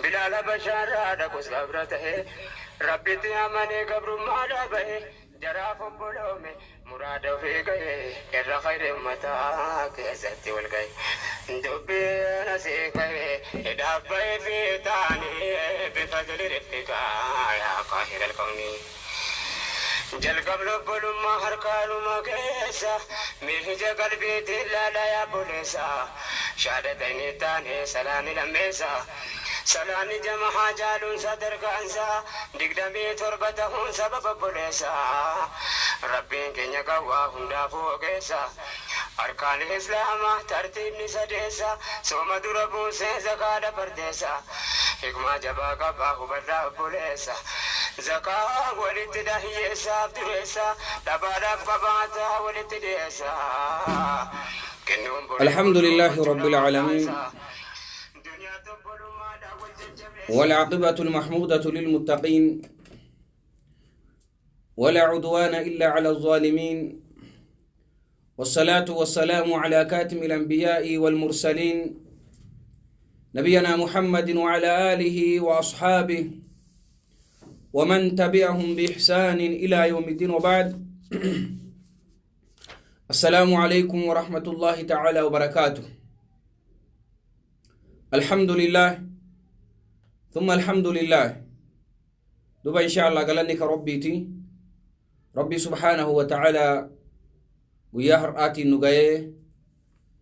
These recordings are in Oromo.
Bilaal Habashaarraa dhaqus gabra ta'e. Rabbitti amanee gabrummaadhaa ba'e. Jaraaf obboloome muraada ofii ga'e. Irra khayri ummataa keessatti wal ga'e. Dubbiin asii ka'e hidhaaf ba'e fi taanii bifadli rifqika yaa qaahiral kawni. Jalqabni obbolummaa harkaanuma keessa miihija qalbiitiin laalaa yaa buleessa. Shahadatayni taane salaanni lammeessa. Salaanni jamahaa jaaluun sadarkaansa 27 tahuun sababa obboleessa. Rabbiin keenya qawwaa hundaafuu ogeessa. Arkaan Islaamaa tartiibni sadeessa. Sooma dura buusee zakaadha fardeessa. Hikmaa jabaa qabaa hubadhaa obboleessa. Zakaa walitti dha hiyyeessaaf dureessa. Dhabaadhaaf qabaataa walitti dhiyeessa. Kennuun borii الحمد لله gochuu رب nama العالمين kaasa. Duniyaa obbolummaadhaan wal jajjabeessa. والعاقبة المحمودة للمتقين ولا عدوان إلا على الظالمين والصلاة والسلام على كاتم الأنبياء والمرسلين نبينا محمد وعلى آله وأصحابه ومن تبعهم بإحسان إلى يوم الدين وبعد. السلام عليكم ورحمة الله تعالى وبركاته. الحمد لله ثم الحمد لله. دوبا إن شاء الله قالنك ربيتي ربي سبحانه وتعالى ويا هرآتي النقاية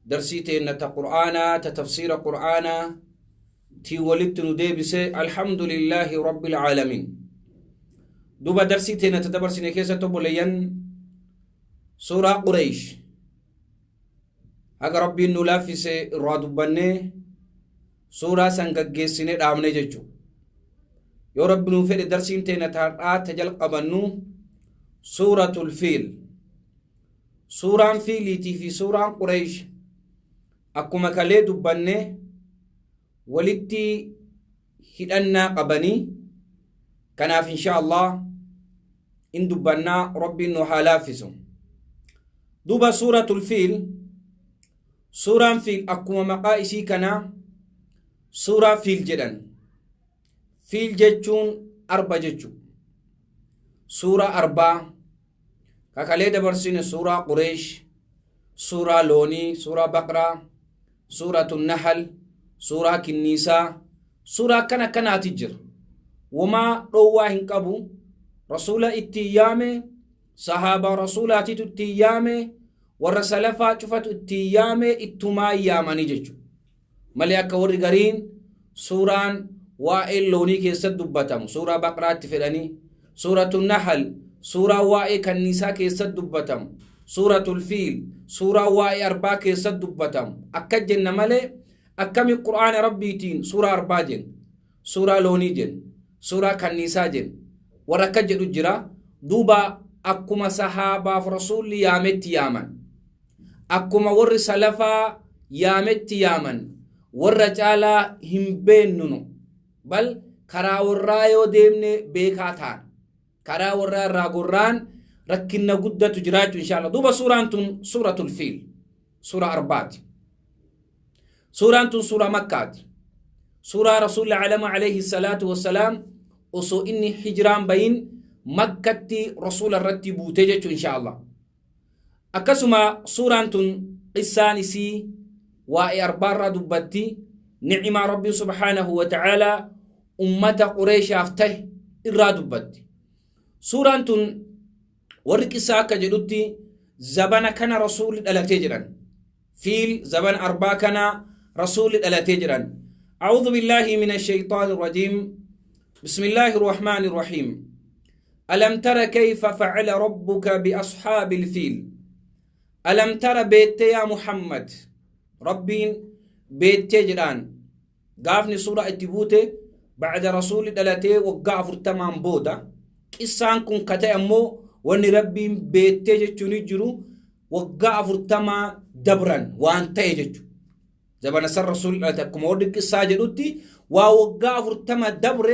درسيتي إن قرآنا تتفسير قرآنا تي ولدت نديبس. الحمد لله رب العالمين. دوبا درسيتي إن تدبر سنكيسة تبوليا سورة قريش هذا ربي نلافس الرادبني سورة سنقجسني دامني ججو يا رب نوفي درسين تينا ترآت تجل قبنو سورة الفيل. سورة فيلتي في سورة قريش أكما كالي دبني ولتي هدنا قبني كان في إن شاء الله إن دبنا ربي نحالافسهم. دوبا سورة الفيل. سورة فيل أكما مقايسي كنا سورة فيل جدا. فيل جتشون أربع جتشو سورة أربعة كاكالي دبرسين سورة قريش سورة لوني سورة بقرة سورة النحل سورة كنيسة سورة كنا كنا تجر وما رواهن كابو رسول اتيامي صحابة رسولاتي اتيامي والرسلفة شفت اتيامي اتما يامني جتشو ملي akka warri gariin suuraan waa'ee loonii keessatti dubbatamu suuraa baqraatti fedhanii suuratu nahal suuraa waa'ee kanniisaa keessatti dubbatamu suuratul fiil suuraa waa'ee arbaa keessatti dubbatamu akka jenna malee akkami qur'aana rabbiitiin suuraa arbaa jenna suuraa loonii jenna suuraa kanniisaa jenna warra akka jedhu jira. Duuba akkuma sahaabaaf rasuulli yaametti yaaman akkuma warri salafaa yaametti yaaman warra caalaa hin beennunu bal karaa warraa yoo deemne beekaa ta'an karaa warraa irraa gorraan rakkinna guddatu jiraachuu insha Allah. Duuba suuraan tun suuratul fiil suura arbaati. Suuraan tun suura makkaati. Suuraa rasuulli alama alayhi salaatu wassalaam osoo inni hijiraan bayin makkatti rasuula irratti buute jechuu insha Allah. Akkasuma suuraan tun qissaan isii waa'ee arbaarraa dubbatti ni'imaa rabbii subhaanahu wa ta'aalaa ummata qureeshaaf tahe irraa dubbatti. Suuraan tun warri qissaa akka jedhutti zabana kana rasuulli dhalatee jedhan. Fiil zabana arbaa kana rasuulli dhalatee jedhan. أعوذ بالله من الشيطان الرجيم. بسم الله الرحمن الرحيم. ألم تر كيف فعل ربك بأصحاب الفيل؟ ألم تر بيت يا محمد ربين بيت جدان قافني سورة اتبوته بعد رسول دلته وقع تمام بودا قصان كن كتا أمو واني ربين بيت جتشوني جرو وقع تما دبرا وان تيجتشو زبنا سر رسول دلته كمورد قصة جدوتي ووقع تما دبر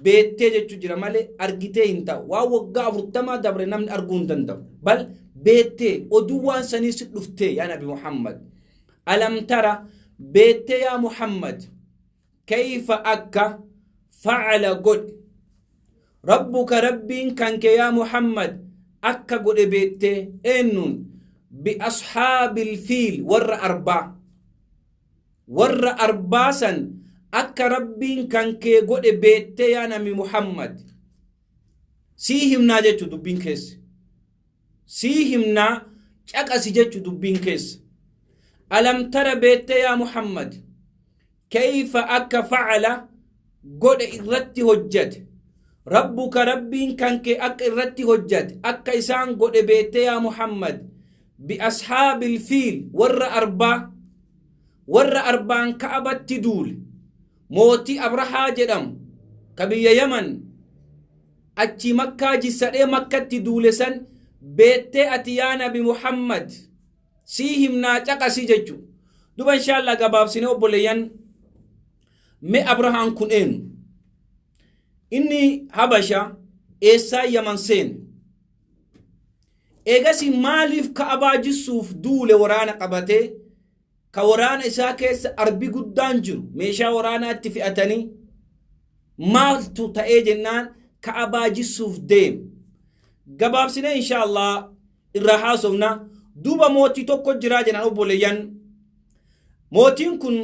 بيت جتشو جرا مالي أرجيته انت ووقع تما دبر نمن أرجون دندم بل بيت أدوان سنيس لفته يا نبي محمد. ألم ترى بيت يا محمد Kayfa akka facala godhe rabbuka rabbiin kanke yaa Muhammad akka godhe beette eenyuun? Biashaabil fiil, warra arbaa, warra arbaa san akka rabbiin kankee godhe beette yaa nami Muhammad. Sii himnaa jechu dubbiin keessa, sii himnaa caqasi jechu dubbiin keessa. Alam tara beette yaa Muhammad kayfa akka facala godhe irratti hojjate rabbuka rabbiin kanke akka irratti hojjate akka isaan godhe beette yaa Muhammad biashaabil fiil, warra arbaa, warra arbaan ka'abatti duule, mootii Abrahaa jedhamu ka biyya Yaman achi Makkaa jissadhee Makkatti duule san beettee ati yaa nabi Muhammad? Sii himnaa caqasi jechu. Duba inshallah gabaabsine obboleeyyan, me Abrahaan kun eenyu? Inni Habasha eessaa Yaman seene? Eegasi maaliif Ka'abaa jissuuf duule waraana qabatee, ka waraana isaa keessa arbi guddaan jiru, meeshaa waraanaatti fe'atanii? Maaltu ta'ee jennaan Ka'abaa jissuuf deeme? Gabaabsine insha Allah irraa haasofna. Duuba mootii tokko jiraa jedhan obboleeyyan. Mootiin kun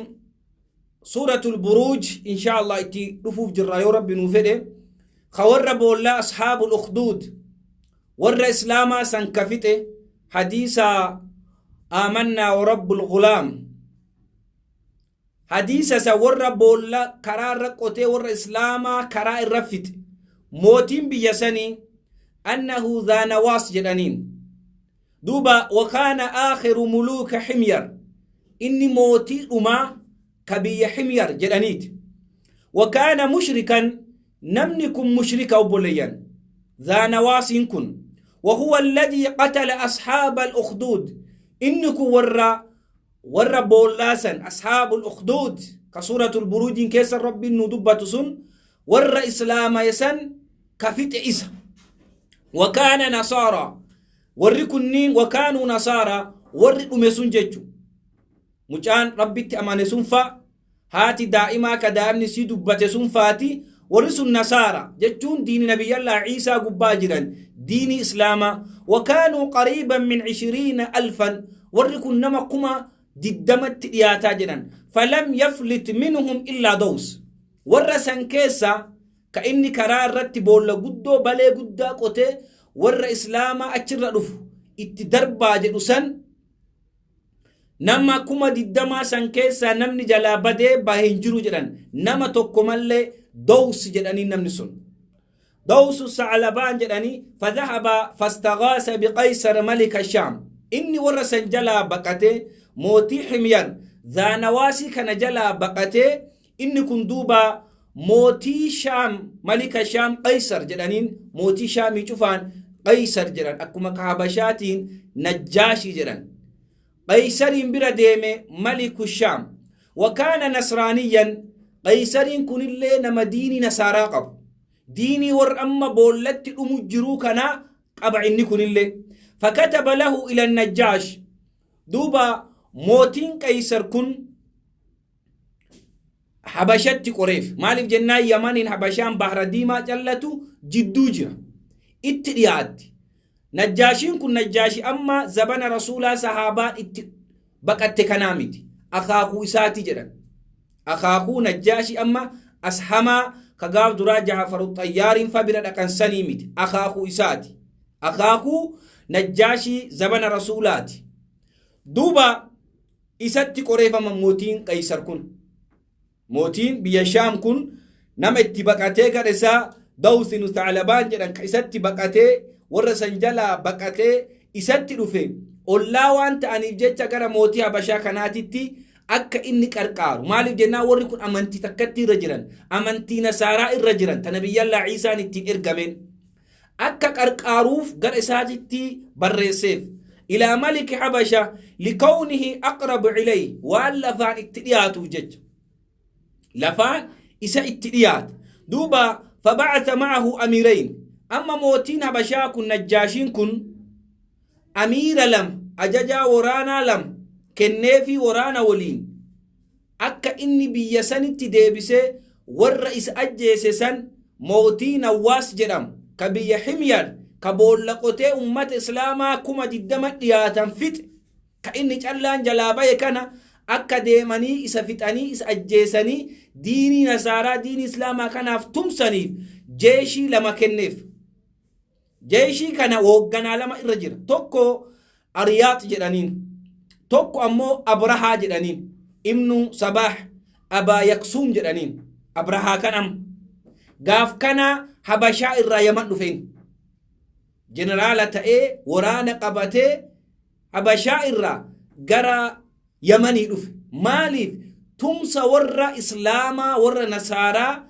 Suuratul Buruuj insha Allah itti dhufuuf jirra yoo Rabbi nuu fedhe, ka warra boollaa ashaabul ukhduud warra islaamaa san ka fixe, hadiisa aamannaa wa rabbul gulaam, hadiisa isa warra boolla karaa irra qotee warra islaamaa karaa irra fixe. Mootiin biyya sanii annahu Dhaanawaas jedhaniin. Duuba wakaana aakhiru muluuka Ximyar, inni mootii dhumaa ka biyya Ximyar jedhaniiti. Wakaana mushrikan, namni kun mushrika obboleeyyan, Dhaanawaasiin kun. وهو الذي قتل أصحاب الأخدود، إنك ورا بولاسا أصحاب الأخدود كسورة البروج كيس ربي ندبة سن ورا إسلام يسن كفت إسا. وكان نصارى وركنين، وكانوا نصارى ور أمسون جيتشو مجان ربي تأمان سنفا هاتي دائما كدائم نسي دبة سنفاتي ورسل النصارى جتون دين نبي الله عيسى قباجرا دين إسلاما. وكانوا قريبا من 20,000، وركن نما قما ددمت ياتاجرا. فلم يفلت منهم إلا دوس ورسن كيسا كإني كرار رتبول قدو بلي قدا قوتي ور إسلاما أتشر رف اتدربا جدوسن نما كما ددما سن كيسا نمني جلا بدي باهنجرو جدن نما توكمالي دوس جدني نمني سن دوس سعلبان جدني. فذهب فاستغاث بقيصر ملك الشام، إني ورسن جلا بقته موتي حمير ذا نواسي كان جلا بقته إني كندوبا موتي شام ملك الشام قيصر جدنين موتي شام يشوفان قيصر جدن أكما كهبشاتين نجاشي جدن قيصر برا ديمه ملك الشام. وكان نصرانيا، قيصرين كن اللي نما ديني نصارى قب ديني ور أما بولت أمجرو كنا قبع إني كن اللي. فكتب له إلى النجاش. دوبا موتين قيصر كن حبشت قريف مالف جنة يمنين حبشان بحر ديما جلتو جدو جرا اترياد نجاشين كن نجاشي أما زبن رسولا صحابات ات بقت كنامتي أخاكو إساتي جرا أخاكو نجاشي أما أسحما كغاف درا جعفر الطيار فبرد أكن سنيمت أخاكو إساتي أخاكو نجاشي زبن رسولاتي. دوبا إساتي قريفا من موتين قيصر كن موتين بيشام كن نم اتبقاتي كرسا دوسن ثعلبان جدن إساتي بقاتي ورسن جلا بقاتي إساتي رفي الله وانت أني جيتش كرا موتي هبشا كناتي akka inni qarqaaru maaliif jennaan warri kun amantii takkatti irra jiran amantii nasaaraa irra jiran ta nabiyyallaa Iisaan ittiin ergameen akka qarqaaruuf gara isaatitti barreesseef. Ilaa maliki Habasha likawnihi aqrabu ilayhi, waan lafaan itti dhiyaatuuf jecha lafaan isa itti dhiyaata. Duuba fabacatha macahu amiirayn, amma mootiin Habashaa kun Najjaashiin kun amiira lama ajajaa waraanaa lama kenneefi waraana waliin Akka inni biyya sanitti deebisee warra isa ajjeese san, mootii Nawwaas jedhamu ka biyya Himyar, ka boolla qotee ummata Islaamaa 20,000 dhiyaatan fixe, ka inni callaan jalaa baye kana, akka deemanii isa fixanii isa ajjeesanii diinii Nasaaraa, diinii Islaamaa kanaaf tumsaniif jeeshii lama kenneef. Jeeshii kana hoogganaa lama irra jira. Tokko Ariyaat jedhaniin, tokko ammoo Abrahaa jedhaniin, Ibnu Sabaah Abaa Yaksuum jedhaniin. Abrahaa kan amma gaaf kana Habashaa irraa Yaman dhufeen jeneraala ta'ee waraana qabatee Habashaa irraa gara Yamanii dhufe. Maaliif? Tumsa warra Islaamaa, warra Nasaaraa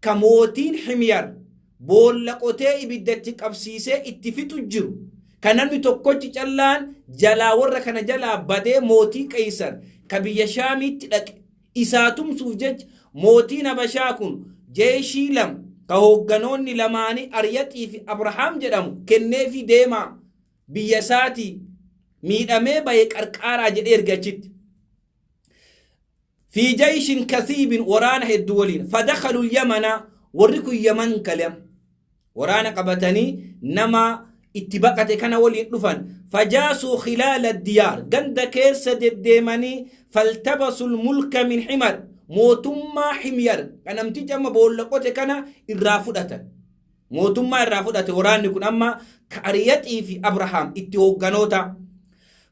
ka mootiin Himyar boolla qotee ibiddatti qabsiisee itti fixu jiru, ka namni tokkochi callaan jalaa warra kana jalaa badee mootii Qeysar ka biyya Shaamiitti dhaqe isaa tumsuuf jecha, mootiin Habashaa kun jeeshii lama ka hoogganoonni lamaanii Aryaxii fi Abrahaam jedhamu kenneefii, deemaa biyya isaatii miidhamee bahe qarqaaraa jedhee erge achitti. في جيش كثيب, waraana hedduu waliin. فدخلوا اليمن, warri kun Yaman galan. Waraana qabatanii nama itti baqate kana waliin dhufan. فجاسوا خلال الديار, ganda keessa deddeemanii. فالتبسوا الملك من حمر, mootummaa Himyar ka namtichi amma boolla qote kana irraa fudhatan. Mootummaa irraa fudhate waraanni kun amma ka Ariyaxii fi Abrahaam itti hoogganoota.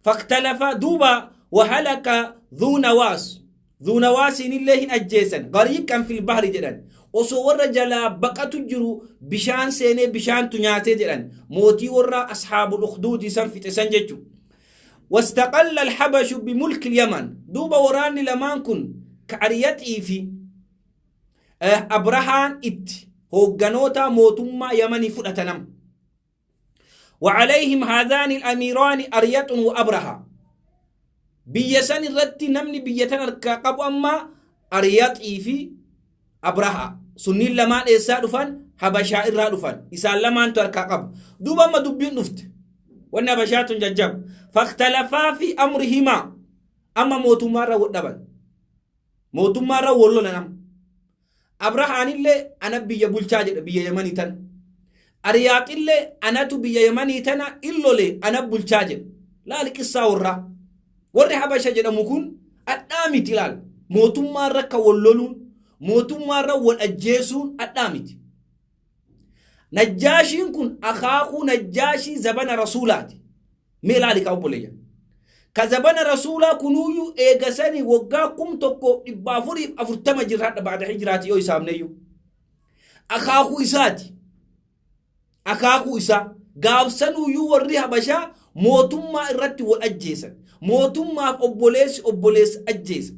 فاختلف duuba وهلك ذو نواس, ذو نواس illee hin ajjeesan. غريقا في البحر jedhan, osoo warra jalaa baqatu jiru bishaan seenee bishaantu nyaatee jedhan, mootii warra أصحاب الأخدود san fixe san jechu. واستقل الحبش بملك اليمن. duuba waraanni lamaan kun ka Ariyaxii fi Abrahaan itti hoogganoota mootummaa Yamanii fudhatanam. وعليهم هذان الأميران أريط وأبرهة. Biyya san irratti namni biyya tan harkaa qabu amma Ariyaxii fi Abraha. Sunniin lamaan eessaa dhufan? Habashaa irraa dhufan. Isaan lamaantu harkaa qabu. Duuba amma dubbiin dhufte, wanni Habashaa tun jajjaba. فاختلفا في أمرهما, amma mootummaarra wal dhaban, mootummaarra wal lolan. Amma Abrahaanillee ana biyya bulchaa jedha biyya Yamanii tan. Ariyaaxillee anatu biyya Yamanii tana illole, ana bulchaa jedha. Laali qissaa warraa. Warri Habasha jedhamu kun adhaa miti. Laal, mootummaarra akka wal loluun, mootummaarra wal ajjeesuun adhaa miti. Najjaashiin kun akaakuu Najjaashii zabana Rasuulaati. Mee laali kaa obboleeyyan, ka zabana Rasuulaa kunuuyyuu eegasanii waggaa 1440 jirraadha baada hijiraati yoo isaamneyyuu. Akaakuu isaati. Akaakuu isaa gaafsanuuyyuu warri Habashaa mootummaa irratti wal ajjeesan. Mootummaaf obboleessi obboleessa ajjeesa.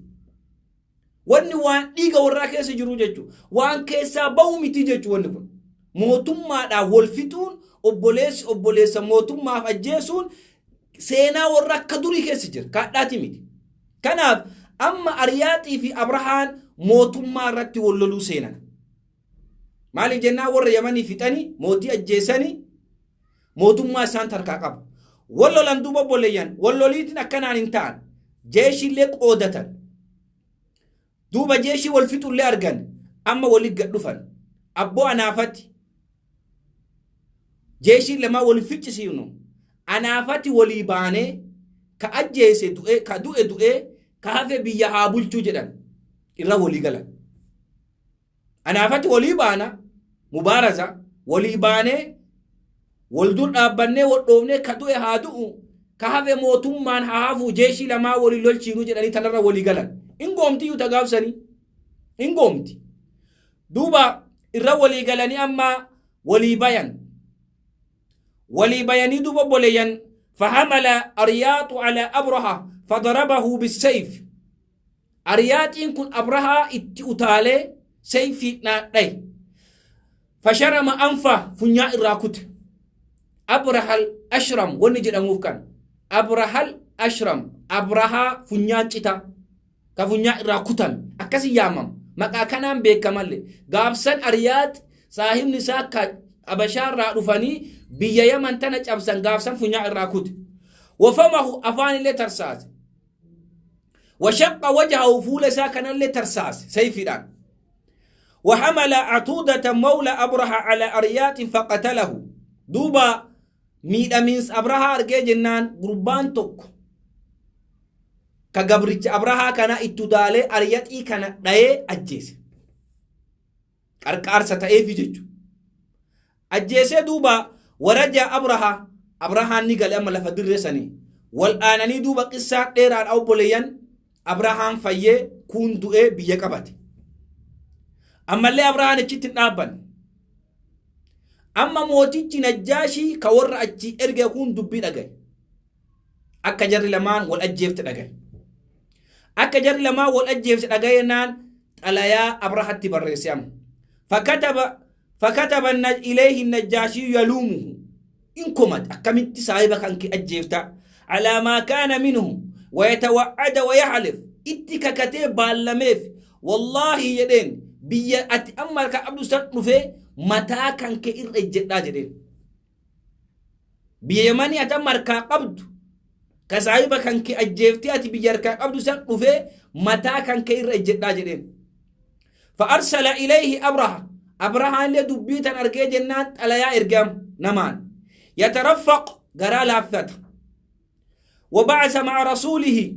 Wanni waan dhiiga warraa keessa jiru jechuudha. Waan keessaa bahu miti jechuudha wanni kun. Mootummaadhaaf wal fixuun, obboleessi obboleessa mootummaaf ajjeesuun seenaa warra akka durii keessa jira. Kaadhaati miti. Kanaaf amma Ariyaaxii fi Abrahaan mootummaa irratti wal loluu seenan. Maaliif jennaan, warra Yamanii fixanii mootii ajjeesanii mootummaa isaan tarkaa qabu. Wal lolan. Duuba obboleeyyan, wal loliitiin akkanaan hin ta'an. Jeeshillee qoodatan. Duuba jeeshii wal fixullee argan, amma walit gad dhufan. Abboo, anaafatti jeeshii lamaa wal ficcisiifnu, anaafatti walii baanee ka ajjeese du'e, ka du'e du'e, ka hafe biyya haa bulchuu jedhan. Irra walii galan. Anaafatti walii baana, mubaaraza walii baanee wal dur dhaabbannee wal dhoofnee, ka du'e haa du'u, ka hafe mootummaan haa hafu, jeeshii lamaa walii lolchiinuu jedhanii tanarra walii galan. Ingoomtiyyuu tagaabsanii ingoomti. Duuba irra walii galanii amma walii bayan. Walii bayanii duuba obboleeyyan, فحمل أرياط على أبرهة فضربه بالسيف. Ariyaaxiin kun Abrahaa itti utaalee sayfii dhahe. فشرم أنفه, funyaa irraa kute. Abrahal Ashram wanni jedhamuuf kan Abrahal Ashram, Abrahaa funyaan cita ka funyaa irraa kutame akkasi yaamama, maqaa kanaan beekamallee. Gaafsan Ariyaat saahibni isaa akka Habashaa irraa dhufanii biyya Yaman tana cabsan, gaafsan funyaa irraa kute. وفمه, afaan illee tarsaase. Washaqqa wajhahu, fuula isaa kanallee tarsaase sayfiidhaan. وحمل عتودة مولى أبرهة على أريات فقتله. دوبا ميدامينس أبرهة أرجع جنان قربان توك كجبرت أبرهة كان اتدالي أريات إي كان داي أجيس أركار ستأي في جيجو أجيس. دوبا ورجع أبرهة، أبرهة نيقال أما لفدر رساني والآنني. دوبا قصة ديران أو بوليان أبرهان فيه كون دوئي بيكاباتي. Ammallee Abrahaan achitti hin dhaabban. Amma mootichi Najjaashii ka warra achi erge kun dubbii dhagaye. Akka jarri lamaan wal ajjeefte dhagaye. Akka jarri lamaan wal ajjeefte dhagaye naan xalayaa Abrahatti barreesse amma. Fakataba ilayhi Najjaashii yaluumuhu. In komat akkamitti saahiba kan kee ajjeefta. Alaa maa kaana minhu wayatawa'ada wayaxlif, itti kakatee baallameef, wallaahi jedheen, biyya ati amma harka qabdu san dhufee mataa kan kee irra ejjedhaa jedheen. Biyya Yamanii ati amma harkaa qabdu ka saahiba kan kee ajjeeftee ati biyya harkaa qabdu san dhufee mataa kan kee irra ejjedhaa jedheen. فأرسل إليه أبرهة، أبرهة اللي دبيتا أرجع جنات ألا إرجام نمان يترفق جرى لافته. وبعث مع رسوله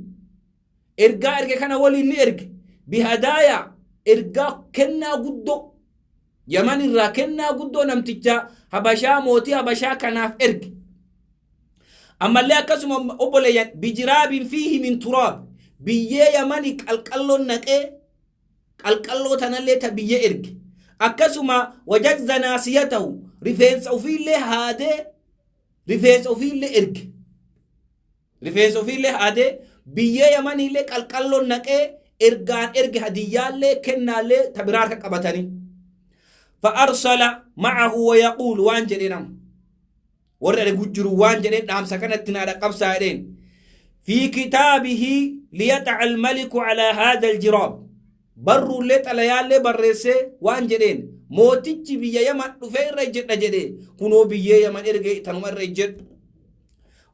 إرجع إرجع كان ولي نرج بهدايا، إرجع كنا قدو يمن الرا كنا قدو نمتجا هبشا موتي هبشا كناف إرج. أما اللي أكسم أبوليان بجراب فيه من تراب بيه يمنك القلو نقي القلو تنلي تبيه إرج. أكسم وجد ناسيته رفنس أوفي اللي هذا رفنس أوفي اللي إرج رفنس أوفي اللي هذا بيه يمني لك القلو نقي إرجان إرج هدية لي كنا لي تبرارك قبتني. فأرسل معه ويقول وانجلنا ورد جرو وانجلنا نعم سكنت نار قبسارين في كتابه ليدع الملك على هذا الجراب. برو ليت على يالي برسي وانجلين موتيجي بيا يمن رفير رجت نجدي كنو بيا يمن إرجع تنمر رجت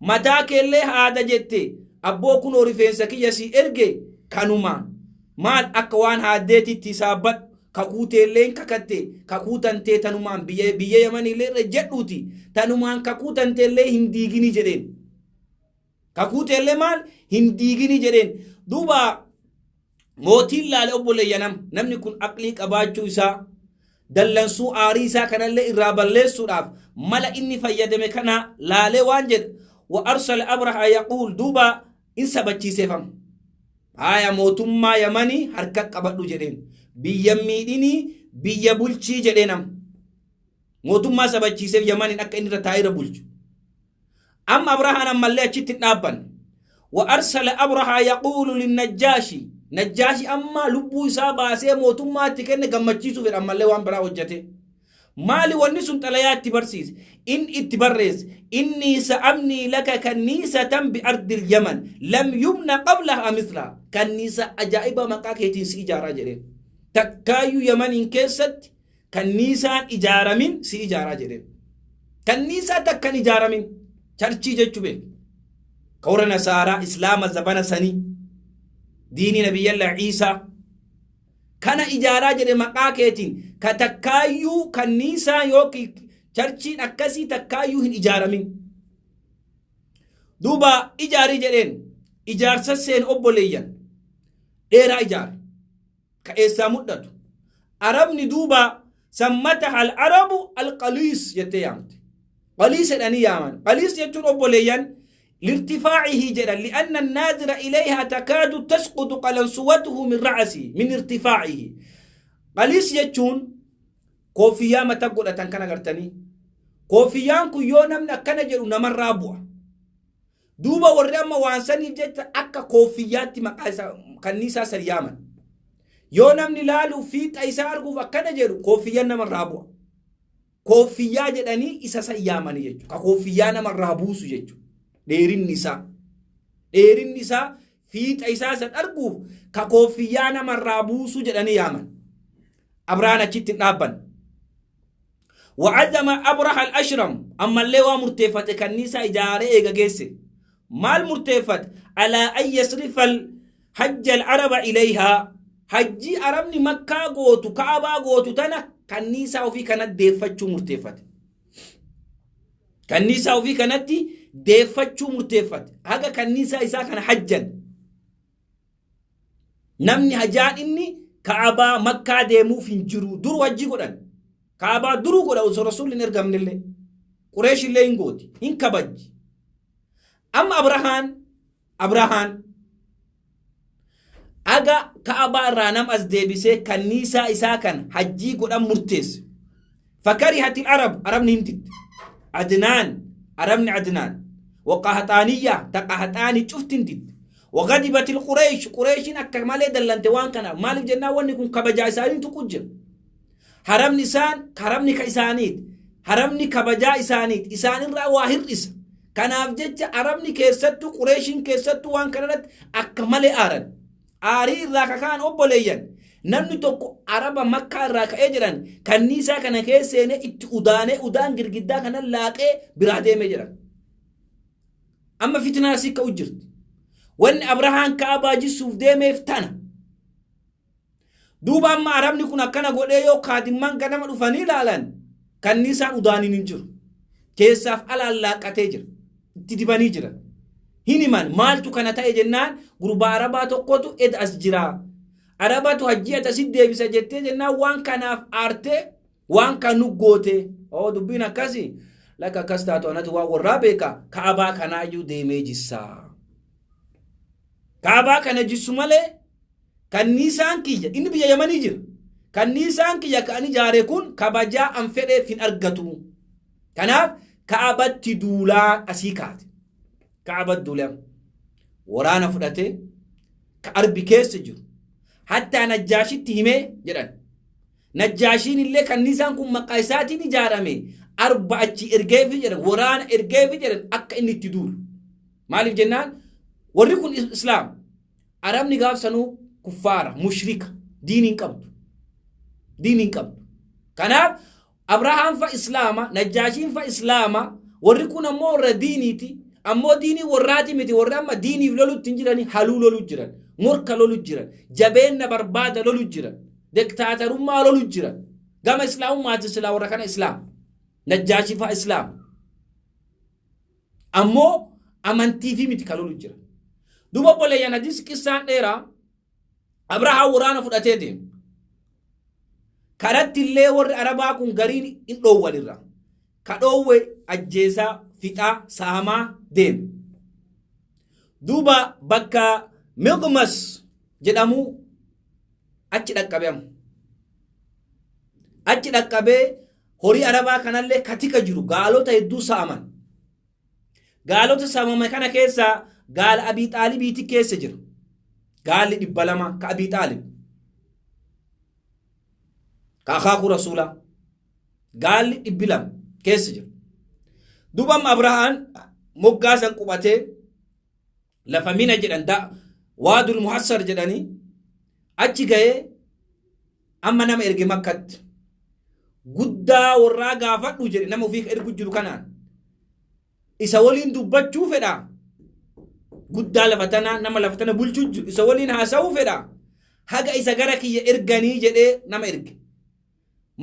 متاك اللي هذا جتي أبو كنو رفين سكي يسي إرجع kanuma maal akka waan haaddeetitti saabbat kakuuteelleen kakatte kakuutantee tanumaan biyya biyya Yamaniillee irra jedhuuti tanumaan kakuutanteellee hin diigini jedheen, kakuuteellee maal hin diigini jedheen. Duuba mootiin laale obboleeyyanam namni kun aqlii qabaachuu isaa dallansuu aarii isaa kanallee irraa balleessuudhaaf mala inni fayyadame kana laalee waan jedhe. Wa arsala Abraha yaquul, duuba in sabachiiseefam haya mootummaa Yamanii harka qabadhu jedheen, biyya miidhinii biyya bulchii jedheenam mootummaa sabachiiseef Yamaniin akka inni irra taa'ee irra bulchu. Amma Abrahaan ammallee achitti hin dhaabban. Wa arsala Abraha yaquulu linnajjaashi, Najjaashi amma lubbuu isaa baasee mootummaatti kenne gammachiisuuf fedha ammallee waan biraa hojjete. Maali wanni sun? Xalayaa itti barsiise in itti barreesse: inni sa'amnii laka kanniisatan bi ardil Yaman lam yubna qablaha mislaha, kanniisa ajaa'iba maqaa keetiin si ijaaraa jedheen. Takkaayyuu Yamaniin keessatti kanniisaan ijaaramin si ijaaraa jedheen. Kanniisaa takkan ijaaramin charchii jechuu beek ka warra nasaaraa islaama zabana sanii diinii nabiyyalla Iisaa kana ijaaraa jedhe maqaa keetiin ka takkaayyuu kanniisaa yookiin charchiin akkasii takkaayyuu hin ijaaramin. Duuba ijaarii jedheen. Ijaarsa seen obboleeyyan dheeraa ijaare ka eessaa mul'atu arabni. Duuba sammataha al-arabu al-qaliis jettee yaamte, qaliis jedhanii yaaman. Qaliis jechuun obboleeyyan لارتفاعه جدا، لأن الناظر إليها تكاد تسقط قلنسوته من رأسه من ارتفاعه. قليس jechuun koofiyyaa mata godhatan kana gartanii, koofiyyaan kun yoo namni akkana jedhu namarraa bu'a. Duuba warri amma waan saniif jecha akka koofiyyaatti maqaa isaa kanniisaa san yaaman. Yoo namni laaluu fiixa isaa arguuf akkana jedhu koofiyyaan namarraa bu'a. Koofiyyaa jedhanii isa san yaamanii jechuudha. Ka koofiyyaa namarraa buusu jechuudha. Dheerinni isaa. Dheerinni isaa fiixa isaa san arguuf ka koofiyyaa namarraa buusu jedhanii yaaman. Abrahaan achitti hin dhaabban. وعزم أبرهة الأشرم أما اللي هو مرتفت كنيسة إجارة إيجا جيسي مال مرتفت على أن يصرف Hajja al-araba ilayhaa, hajjii arabni Makkaa gootu, Ka'abaa gootu tana kanniisaa ofii kanatti deeffachuu murteeffate. Kanniisaa ofii kanatti deeffachuu murteeffate. Haga kanniisaa isaa kana hajjan. Namni hajaan inni Ka'abaa Makkaa deemuuf hin jiru. Duruu hajjii godhan. Ka'abaa duruu godha osoo Rasuulli hin ergamnellee. Qureesh illee hin gooti. Hin kabajji. Amma Abrahaan aga Ka'abaa irraa nam as deebisee kanniisaa isaa kan hajjii godhan murteesse. Fakarihatil Arab, Arabni hin didde. Adnaan, Arabni Adnaan. Waqahaxaaniyyaa, taqahaxaani cufti hin didde. Waqadibatil Qureesh, Qureeshiin akka malee dallante waan kanaaf. Maaliif jennaan wanni kun kabajaa isaanii tuqu jira. Haramni isaan, haramni ka isaaniiti. Haramni kabajaa isaaniiti. Isaanirraa waa hir'isa. Kanaaf jecha Arabni keessattuu Qureeshiin keessattuu waan kanarratti akka malee aaran. Aarii irraa kakaan obboleeyyan. Namni tokko Araba Makkaa irraa ka'ee jiran kanniisaa kana keessa seenee itti udaanee udaan girgiddaa kana laaqee biraa deemee jiran. Amma fitnaa asii ka'u jirti. Wanni Abrahaan Ka'abaa jissuuf deemeef tana. Duuba amma Arabni kun akkana godhee yoo kaadimman ganama dhufanii ilaalan kanniisaan udaaniin hin jiru. Keessaaf alaan laaqatee jira. Itti dibanii jira. Hin himan maaltu kana ta'e jennaan gurbaa Arabaa tokkotu ed as jira. Arabatu hajjii ati asitti deebisa jettee jennaan waan kanaaf aartee waan kan nu goote. Oo dubbiin akkasi. Lakka akkas taatu anatu waan warraa beeka. Ka'abaa kanaayyuu deemee jissaa. Ka'abaa kana jissu malee kanniisaan kiyya inni biyya Yamanii jira. Kanniisaan kiyya kan ijaare kun kabajaa an fedheef hin argatu. Kanaaf Ka'abatti duulaa asii kaate. Ka'abatti duulee waraana fudhatee ka arbi keessa jiru. Hattaa Najjaashitti himee jedhan. Najjaashiin illee kanniisaan kun maqaa isaatiin ijaarame arba achi ergeefi jedhan waraana ergeefi jedhan akka inni itti duulu. Maaliif jennaan warri kun Islaam Arabni gaaf sanuu kuffaara mushrika diinii hin qabdu. Diinii hin qabdu. Kanaaf Abrahaam fa Islaama Najjaashiin fa Islaama warri kun ammoo warra diiniiti. Ammoo diinii warraati miti warri amma diiniif lolutti hin jirani haluu lolu jiran morka lolu jiran jabeenna barbaada lolu jiran diktaatarummaa lolu jiran gama islaamummaati silaa warra kana islaam Najjaashii fa Islaam ammoo amantiifi miti ka lolu jira. Duuba obboleeyyan hadiis qissaan dheeraa Abrahaam waraana fudhatee deema. Karatti illee warri Arabaa kun gariin hin dhoowwan irraa. Ka dhoowwe ajjeesaa fixaa saamaa deema. Duuba bakka Miqmas jedhamu achi dhaqqabe amma. Achi dhaqqabee horii Arabaa kanallee katika jiru gaalota hedduu saaman. Gaalota saamame kana keessaa gaala Abii Xaalibiiti keessa jira. Gaalli 200 ka Abii Xaalib. Ka akaakuu Rasuulaa. Gaalli 200 keessa jira. Duuba amma Abrahaan moggaa san qubatee lafa Mina jedhan da Waadul Muhassar jedhanii achi ga'ee amma nama erge Makkatti. Guddaa warraa gaafadhu jedhe nama ofii ergu jiru kanaan. Isa waliin dubbachuu fedha. Guddaa lafa tanaa nama lafa tana bulchuu jiru isa waliin haasa'uu fedha. Haga isa gara kiyya erganii jedhee nama erge.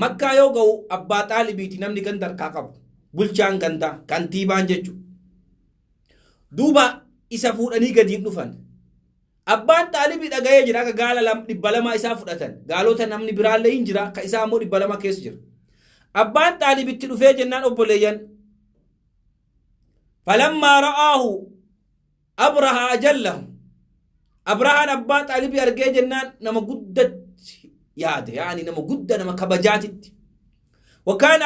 Makkaa yoo ga'u abbaa Xaalibiiti namni ganda harkaa qabu. Bulchaan gandaa kantiibaan jechuudha. Duuba isa fuudhanii gadiin dhufan. Abbaan Xaalibii dhaga'ee jira akka gaala 200 isaa fudhatan. Gaalota namni biraallee hin jira ka isaa immoo 200 keessa jira. Abbaan Xaalibitti dhufee jennaan obboleeyyan. Falammaa ra'aahu Abraha ajallahu. Abrahaan abbaa Xaalibii argee jennaan nama guddatti yaade yaani nama guddaa nama kabajaatitti. وكان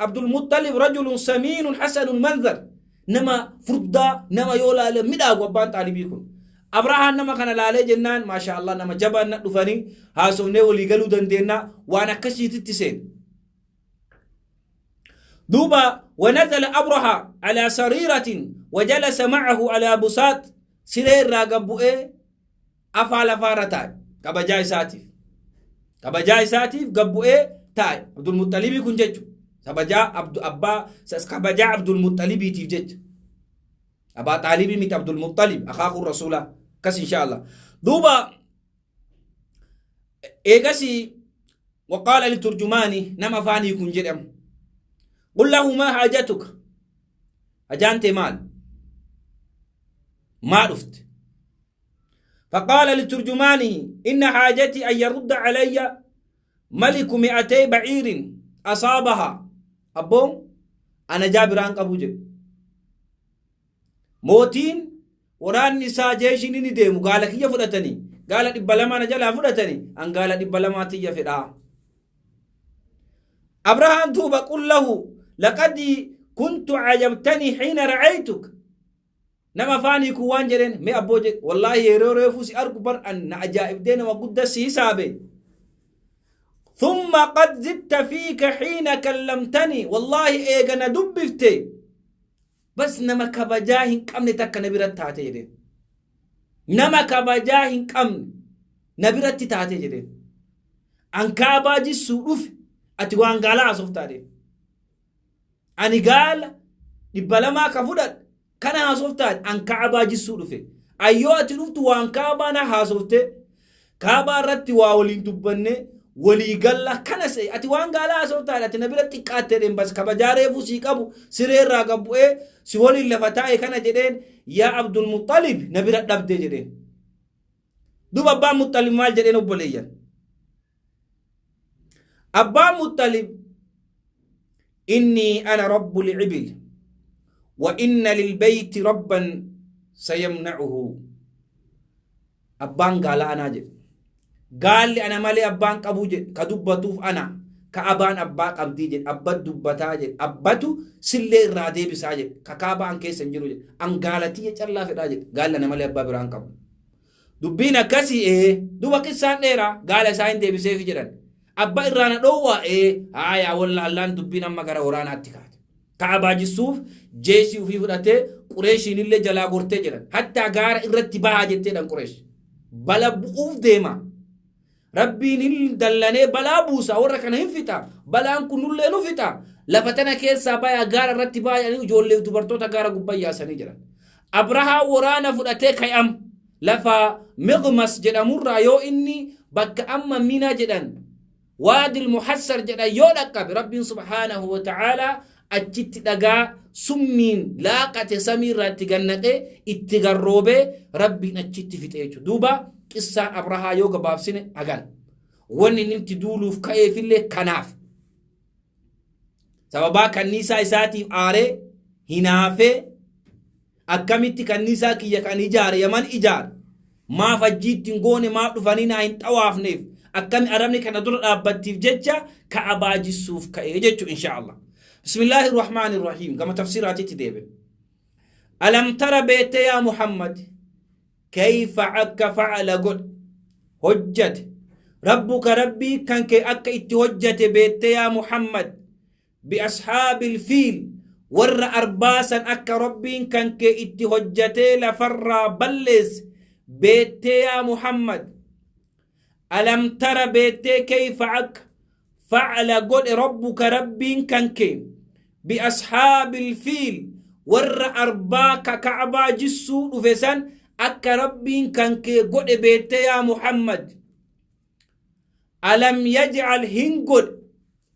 عبد المطلب رجل سمين حسن المنظر نما فردا نما يولا مداغ وبان طالبي كن أبراهام نما كان لالي جنان ما شاء الله نما جبان دفني هاسوني ولي قالوا دندنا وانا كشي تتسين دوبا ونزل أبرهة على سريرة وجلس معه على بساط سرير راقبو إيه أفعل فارتاي كبجاي ساتيف كبجاي ساتيف قبو إيه تاي عبد المطلب يكون جج كبجا عبد أبا كبجا عبد المطلب يتيف جج أبا طالب ميت عبد المطلب أخاه الرسول كس إن شاء الله. Duuba eegasii waqaala liturjumaani, nama afaanii kun jedhamu, qul lahu maa haajatuka, hajaan tee maal, maa dhufte? فقال لترجمانه: إن حاجتي أن يرد علي ملك 200 بعير أصابها. أبو أنا جابران قبو جد موتين وران نساء جيشين ني ديمو قال كي فدتني قال دبلما نجلا فدتني أن قال دبلما تي فدا. أبراهام توبا قل له: لقد كنت عجبتني حين رأيتك. نما فاني كوان جرين مي أبو جد والله يرو رفوسي أركبر أن عجائب دين وقدس حسابي، ثم قد زدت فيك حين كلمتني، والله إيغا ندبفتي بس نما كبجاهن كم نتك نبرت تاتي جدين، نما كبجاهن كم نبرت تاتي جدين، أن كاباجي سوف أتوان قالا أصفتاري أني قال لبلما كفودت كان هاسفتاد أن كعباجي سوف أيوة أتلفت وأن كعبانا هاسفته كعبا رتي واولين تبني ولي قال له كنسي أتوان قال أصوتها أتنبي تقاتلين بس كبجاري فوسي كابو سرير راقبو إيه سوالي اللي فتاي كان جدين يا عبد المطلب نبي رب جدين دوب أبا مطلب مال جدين وبوليا أبا مطلب إني أنا رب العبل وإن للبيت ربا سيمنعه. أبان قال أنا جد قال لي أنا مالي أبان كابوجي كدبتوف أنا كأبان أباك أبديجي أبد دبتاجي أبتو سلي رادي بساجي ككابان كيس انجروجي أن قالتي يجعل في راجي. قال لي أنا مالي أبا بران كابو دبينا كسي إيه دوبا كسان نيرا قال ساين دي بسيف جران أبا إرانا دوا إيه آيا والله اللان دبينا مغرا ورانا اتكات كعبا جسوف جيشي وفي فراتي قريشي نلي جلا غورتي جران حتى غار إرتباها جتين قريش بلا بؤوف ديما ربي نل دلني بلا بوسا ورا كان هنفتا بلا أنكو نل نفتا لفتنا كيسا بايا غارة رتي بايا يعني جولي تبرتوتا غارة قبايا سنجرا. أبرها ورانا فرأتي كيام لفا مغمس جدا مرة يو إني بك أما مينا جدا وادي المحسر جدا يو لك ربي سبحانه وتعالى أجت دقا سمين لاقة سميرة تغنقه اتغروبه ربي نجت في تيجو دوبا قصة أبرها يوغا بابسين أغان واني نمتي دولو في كيف اللي كناف سببا كنيسة إساتي آري هنافي أكاميتي كنيسة كي يكان إجار يمن إجار ما فجيت تنقوني ما تفانينا إن تواف نيف أكامي أرمني كان دور أبتيف جتشا كأباجي السوف كأي جتشو إن شاء الله. بسم الله الرحمن الرحيم كما تفسيراتي تديب. ألم تر بيت يا محمد كيف عك فعل قد هجت ربك ربي كان كي أك اتهجت بيت يا محمد بأصحاب الفيل ور أرباسا أك ربي كان كي اتهجت لفر بلس بيت يا محمد. ألم تر بيت كيف عك فعل قد ربك ربي كان كي بأصحاب الفيل ور أرباك كعبا جسو فسان أك ربي كان كي قد بيت يا محمد. ألم يجعل هنقل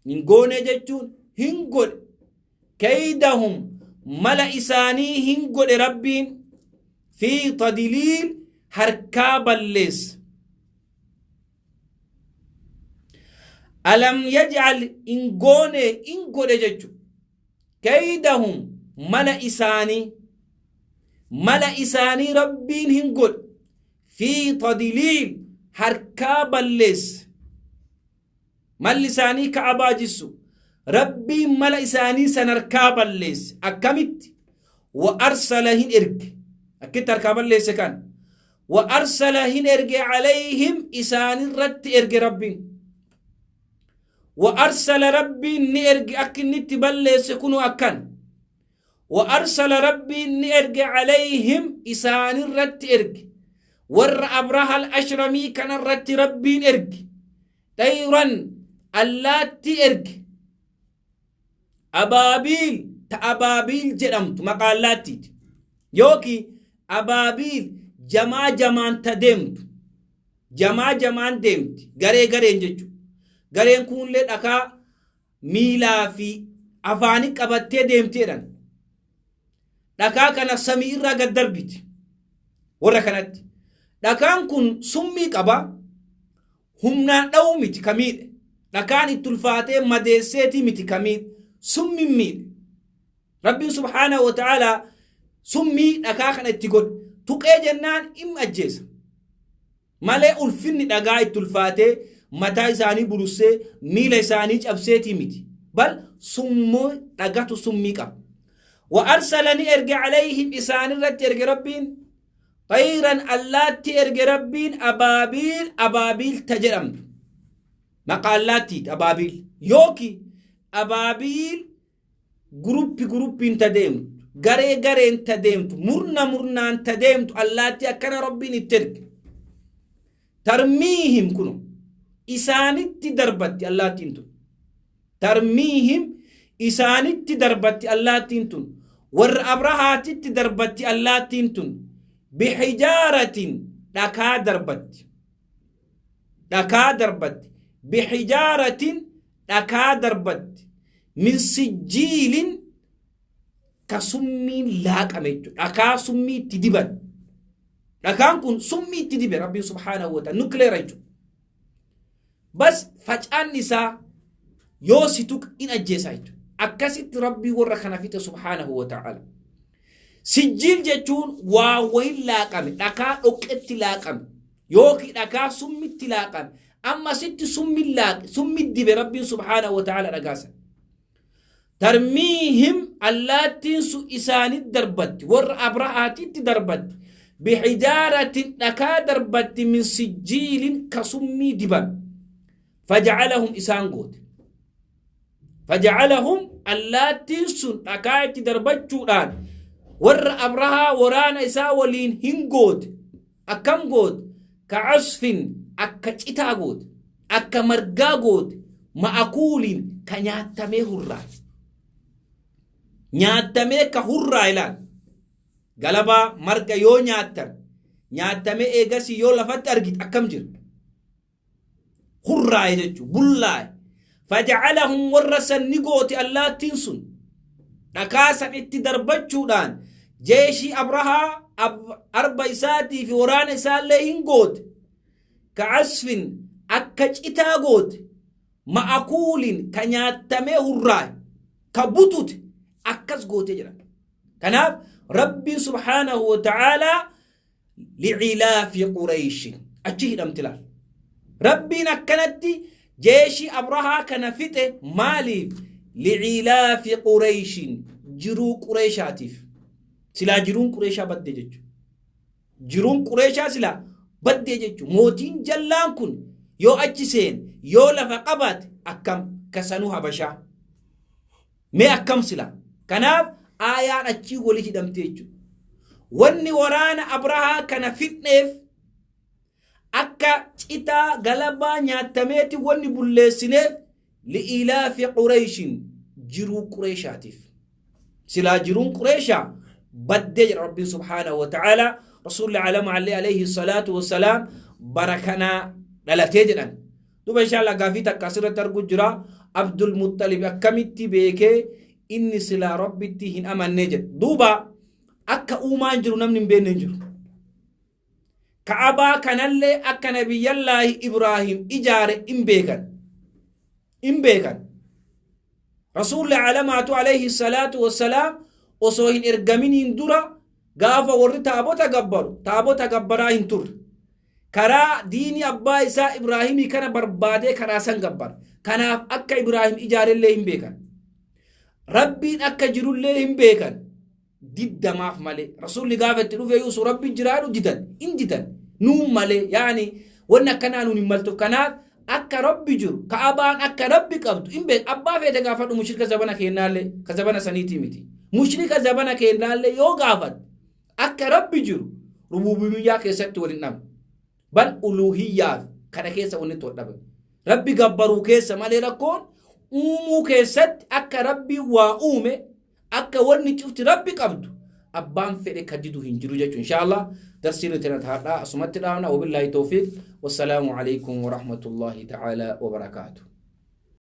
هنقون جتون هنقل كيدهم ملأ إساني هنقل ربي في تدليل هركاب الليس. ألم يجعل إنقون إنقل جتون كيدهم ملأ إساني ملأ إساني ربي هنقل في تدليل هركاب الليس مال لساني كعبا جسو ربي مال إساني سنركاب الليس أكمت وأرسلهن إرق أكيد تركاب الليس كان وأرسلهن إرق عليهم إساني رت إرق ربي وأرسل ربي نإرق أكن تبلس يكونوا أكن وأرسل ربي نإرق عليهم إساني رت إرق ور أبرهة الأشرمي كان رت ربي إرق طيرا اللاتي إرق أبابيل تأبابيل جرمت مقالاتي يوكي أبابيل جما جمان تدمت Jamaa jamaan deemti. Garee gareen jechuudha. Gareen kunillee dhakaa miilaa fi afaanii qabattee deemti jedhan. Dhakaa kana samii irraa gad darbiti. Warra kanatti. Dhakaan kun summii qaba. Humnaan dha'uu miti ka miidhe. Dhakaan itti ulfaatee madeesseetii miti ka miidhe. Summiin miidhe. Rabbiin subhaanahu wa ta'aalaa summii dhakaa kana itti godhe. Tuqee jennaan hin ajjeesa. Malee ulfinni dhagaa itti ulfaatee mataa isaanii burussee miila isaanii cabseetii miti. Bal summoo dhagatu summii qaba. Wa arsalani erge alayhim isaanirratti erge Rabbiin xayran allaatti erge Rabbiin abaabiil abaabiil ta jedhamtu. Maqaa allaattiiti abaabiil. Yooki abaabiil guruppi guruppiin ta deemtu garee gareen ta deemtu murna murnaan ta deemtu allaattii akkana Rabbiin itti erge. Tarmiihim kuno isaanitti darbatti allaattiin tun. Tarmiihim isaanitti darbatti allaattiin tun. Warra Abrahaatitti darbatti allaattiin tun. Bihijaaratin dhakaa darbatti. Dhakaa darbatti. Bihijaaratin dhakaa darbatti. Min sijjiilin ka summiin laaqame jechuudha. Dhakaa summii itti diban. Dhakaan kun summii itti dibe Rabbiin subhaanahu wa ta'ala nukleera jechuudha. Bas facaan isaa yoo si tuq in ajjeesa jechuudha. Akkasitti Rabbii warra kana fixe subhaanahu wa ta'ala. Sijjiil jechuun waa wayin laaqame dhakaa dhoqqetti laaqame yookiin dhakaa summitti laaqame amma sitti summi laaqe summi dibe Rabbiin subhaanahu wa ta'ala dhagaasa. Tarmiihim allaattiin sun isaanit darbatti warra Abrahaatitti darbatti bihijaaratin dhakaa darbatti min sijjiilin ka summii diban. Fajacalahum isaan goote. Fajacalahum allaattiin sun dhakaa itti darbachuudhaan warra Abrahaa waraana isaa waliin hin goote. Akkam goote? Ka casfin akka citaa goote. Akka margaa goote. Ma'akuuliin ka nyaattamee hurraa'e. Nyaattamee ka hurraa'e ilaal. Galabaa marga yoo nyaattan nyaattamee eegasii yoo lafatti argite akkam jira? Hurraa'e jechuun bullaa'e. Fajacalahum warra san ni goote allaattiin sun. Dhakaa san itti darbachuudhaan jeeshii Abrahaa arba isaatii fi waraana isaallee hin goote. Ka casfin akka citaa goote. Ma'akuulin ka nyaattamee hurraa'e. Ka butute akkas gootee jira. Kanaaf Rabbiin subhaanahu wa ta'aalaa li'ilaafi Qureeshin achi hidhamti laal. Rabbiin akkanatti jeeshii Abrahaa kana fixe maaliif? Li'ilaafi Qureeshin jiruu Qureeshaatiif. Silaa jiruun Qureeshaa badde jechuudha. Jiruun Qureeshaa silaa baddee jechuudha. Mootiin jallaan kun yoo achi seene yoo lafa qabaate akkam kasanuu Habashaa. Mee akkam silaa? Kanaaf aayaan achii wali hidhamte jechuudha. Wanni waraana Abrahaa kana fidneef akka citaa galabaa nyaattameeti wanni bulleessineef li'ilaafi Qureeshin jiruu Qureeshaatiif. Silaa jiruun Qureeshaa baddee jedha Rabbiin subhaanahu wa ta'ala. Rasuulli alama alayhi salaatu wassalaam bara kanaa dhalatee jedhan. Duba inshallah gaafii takka asirratti argu jira. Abdul Muttalib akkamitti beekee inni silaa Rabbitti hin amannee jedha. Duuba akka uumaan jiru namni hin beekne hin jiru. Ka'abaa kanallee akka Nabiyyallaahi Ibraahim ijaare hin beekan. Hin beekan. Rasuulli alamaatu alayhi salaatu wassalaam osoo hin ergaminiin dura gaafa warri taabota gabbaru taabota gabbaraa hin turre. Karaa diinii abbaa isaa Ibraahimii kana barbaadee karaa san gabbara. Kanaaf akka Ibraahim ijaarellee hin beekan. Rabbiin akka jirullee hin beekan. Diddamaaf malee. Rasuulli gaafa itti dhufe Yuusuf Rabbi jiraadhu didan. Hin didan. Nuun malee. Yaani wanni akkanaa nuun hin maltu. Kanaaf akka Rabbi jiru Ka'abaan akka Rabbi qabdu hin beekan. Abbaa feete gaafadhu mushrika zabana keennaallee ka zabana saniitii miti. Mushrika zabana keennaallee yoo gaafadhu akka Rabbi jiru rububiyyaa keessatti waliin dhabu. Bal uluhiyyaa kana keessa wanni itti wal dhaban. Rabbi gabbaruu keessa malee rakkoon uumuu keessatti akka Rabbi waa uume akka wanni cufti Rabbi qabdu Abbaan fedhe ka didu hin jiru jechuudha. Insha Allah darsii nuti na taadhaa asumatti dhaabna. Wabillaahi tawfiiq, wassalaamu alaikum warahmatullaahi ta'aalaa wabarakaatu.